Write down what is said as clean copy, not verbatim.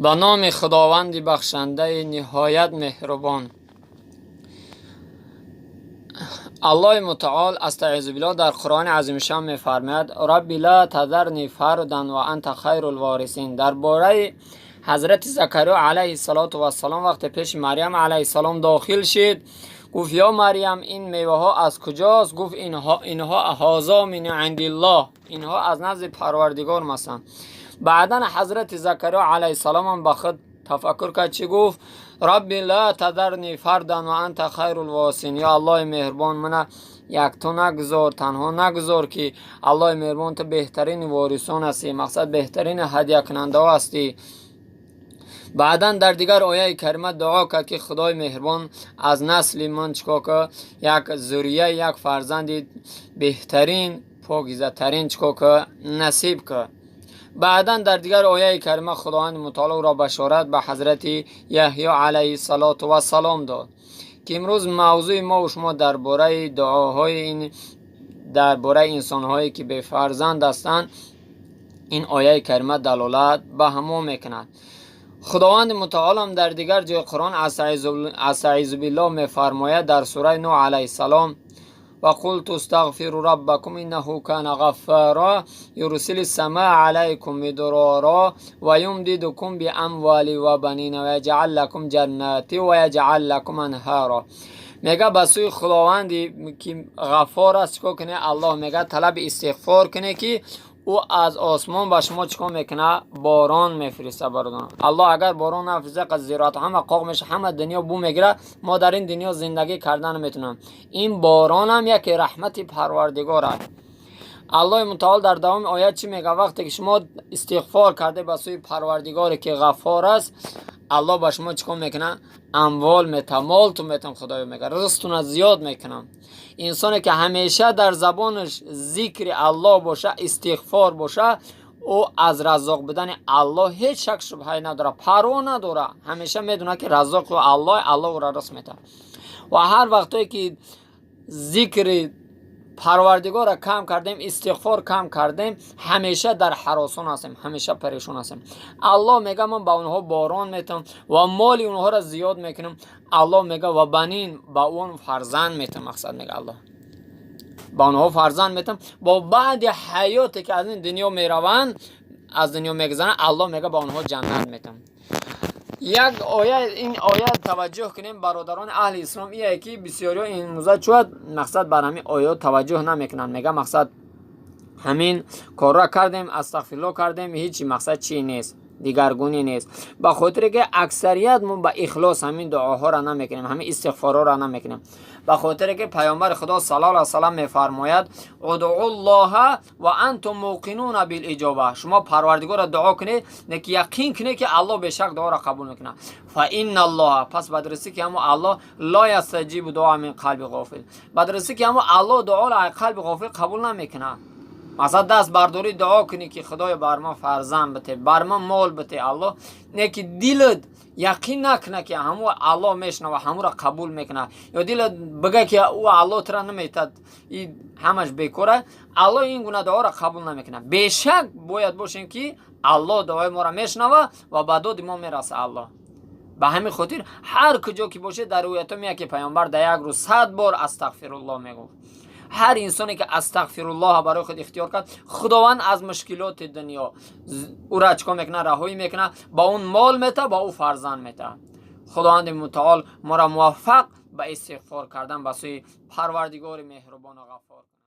Ба номи Худованди бахшандаи ниҳоят меҳрубон. Аллоҳи мутаол, астаъизу биллоҳ, дар Қуръони азимушшаън мефармояд: رب لا تذرني فردا وأنت خير الوارثين. Дар бораи ҳазрати Закариё алайҳи салоту вассалом, вақте пеши Марьям алайҳиссалом дохил шид, гуфт: «Ё Марьям, ин меваҳо аз куҷост?» Гуфт: «Инҳо هذا من عند الله», инҳо аз назди Парвардигор ҳастанд. Баъдан ҳазрати Закариё алайҳиссаломам ба худ тафаккур кард. Чӣ гуфт? رب لا تذرني فردا وأنت خير الوارثين. Ё Аллоҳи меҳрубон, мана якто нагузор, танҳо нагузор, ки Аллоҳи меҳрубон, ту беҳтарини ворисон ҳастӣ, мақсад, беҳтарини ҳадякунандаҳо ҳастӣ. Баъдан дар дигар ояи карима дуо кард, ки Худои меҳрубон, аз насли ман чикор ка, як зурия, як фарзанди беҳтарин, покизатарин чикор ка, насиб ка. Баъдан дар дигар ояи карима Худованди мутаол ӯро башорат ба ҳазрати Яҳё алайҳиссалоту вассалом дод, ки имрӯз мавзӯи мо шумо дар бораи дуоҳои ин, дар бораи инсонҳое ки бефарзанд ҳастанд. Ин ояи карима далолат ба ҳамо мекунад. Худованди мутаолам дар дигар ҷои Қуръон, астаъизу биллоҳ, мефармояд дар сураи Нӯҳ алайҳиссалом: وقلت استغفروا ربكم إنه كان غفارا يرسل السماء عليكم مدرارا ويمددكم بأموال وبنين ويجعل لكم جنات ويجعل لكم أنهارا. Мега, ба сӯи Худованди ки Ғаффор аст, чикор куне? Аллоҳ мега, талаби истиғфор куне, ки ӯ аз осмон ба шумо чикор мекуна? Борон мефириста. Бародарон, Аллоҳ агар борон нафириста, зироат ҳама қоқ меша, ҳама дунё бу мегира, мо дар ин дунё зиндагӣ карда наметунам. Ин боронам яке раҳмати Парвардигор аст. Аллоҳи мутаол дар давоми оят чӣ мега? Вақте ки шумо истиғфор карде ба сӯи Парвардигоре ки Ғаффор аст, Аллоҳ ба шумо чӣ кор мекунад? Амвол мета, молту метам. Худоё мега, ризқтуна зиёд мекунам. Инсоне ки ҳамеша дар забонаш зикри Аллоҳ боша, истиғфор боша, ӯ аз раззоқ будани Аллоҳ ҳеҷ шак шубҳае надорад, парво надорад, ҳамеша медонад, ки раззоқу Аллоҳ, Аллоҳ ӯро ризқ метаҳад. Ва ҳар вақтое ки зикри Парвардигорро кам кардем, истиғфор кам кардем, ҳамеша дар ҳаросон ҳастем, ҳамеша парешон ҳастем. Аллоҳ мега, ман ба онҳо борон метам ва моли онҳоро зиёд мекунам. Аллоҳ мега, وبنين, ба он фарзанд метам. Мақсад, мега, Аллоҳ ба онҳо фарзанд метам. Бо баъди ҳаёте ки аз ин дунё мераванд, аз дунё мегузаранд, Аллоҳ мега, ба онҳо ҷаннат метам. Як оя, ин оя таваҷҷӯҳ кунем, бародарони аҳли ислом, ие ки бисёриҳо имрӯза чӯяд, мақсад, бар ҳамин оё таваҷҷӯҳ намекунанд. Мега, мақсад, ҳамин корро кардем, астағфирулло кардем, ҳеҷ, мақсад, чӣ нест, дигаргунӣ нест. Ба хотире ки аксарият мо ба ихлос ҳамин дуоҳоро намекунем, ҳамин истиғфорҳоро намекунем. Ба хотире ки Паёмбари Худо саллаллоҳу алайҳи васаллам мефармояд: ادعوا الله وأنتم موقنون بالإجابة. Шумо Парвардигорро дуо кунед, не ки яқин кунед, ки Аллоҳ бешак дуоро қабул мекунад. فإن الله, пас ба дурустӣ ки ҳамо Аллоҳ, لا يستجيب دعاء من قلب غافل, ба дурустӣ ки ҳамо Аллоҳ дуоро аз қалби ғофил қабул намекунад. Масалан, даст бардорӣ, дуо кунӣ, ки Худоё, бар ман фарзанд бите, бар ман мол бите, Аллоҳ, не ки дилат яқин накуна, ки ҳамо Аллоҳ мешунава, ҳамуро қабул мекунад, ё дилат бига, ки ӯ Аллоҳ тура наметад, и ҳамаш бекора, Аллоҳ ин гуна дуоро қабул намекунад. Бешак бояд бошем, ки Аллоҳ дуои моро мешунава ва ба доди мо мераса Аллоҳ. Ба ҳамин хотир ҳар куҷо ки бошед, дар ривоятҳо меяд, ки Паёмбар дар як рӯз 100 бор астағфируллоҳ мегуфт. Ҳар инсоне ки астағфируллоҳ барои худ ихтиёр кард, Худованд аз мушкилоти дунё ӯра чикор мекунад? Раҳоӣ мекунад, ба он мол мета, ба ӯ фарзанд мета. Худованди мутаол моро муваффақ ба истиғфор кардан ба сӯи Парвардигори меҳрубону Ғаффор кунад.